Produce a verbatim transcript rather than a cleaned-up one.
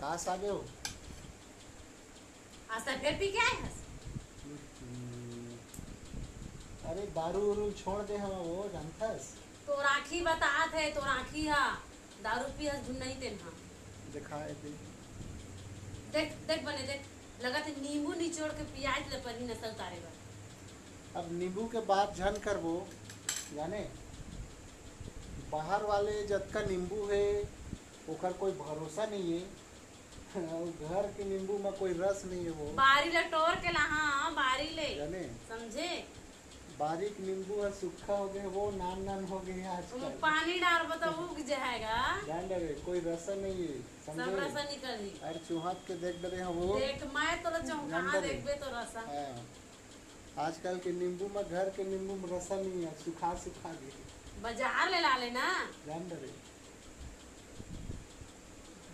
का सागे हो? आज तक फिर पी के आए हस? हम्म, अरे, दारू उरू छोड़ दे हवा वो, जानथस? तोर आँखी बतात हे, तोर आँखी हा दारू पी हस धुन नहीं तेन हा। दिखाए दे। देख देख बने देख, लगत हे नींबू निचोड़ के पियाज ले परी नस्ल उतारे बर। अब नींबू के बात झन करबो, जाने, बाहर वाले जतका नींबू हे, ओकर कोई भरोसा नहीं है। और घर के नींबू में कोई रस नहीं है वो। बारी ले टोर के लाहा, बारी ले। जाने? समझे? बारी के नींबू है, सूखा हो गए, वो नान नान हो गए आजकल। पानी डालबो तो उग जाएगा। जान डरे, कोई रसा नहीं है, सब समझे? रसा निकल ही। अरे चुहात के देख डरे हम वो। देख, मैं तोला चौंका जान डरे। देखबे तो रसा। हाँ, आजकल के नींबू में, घर के नींबू में रसा नहीं है, सुखा सुखा गए। बाजार ले ला लेना। जान डरे।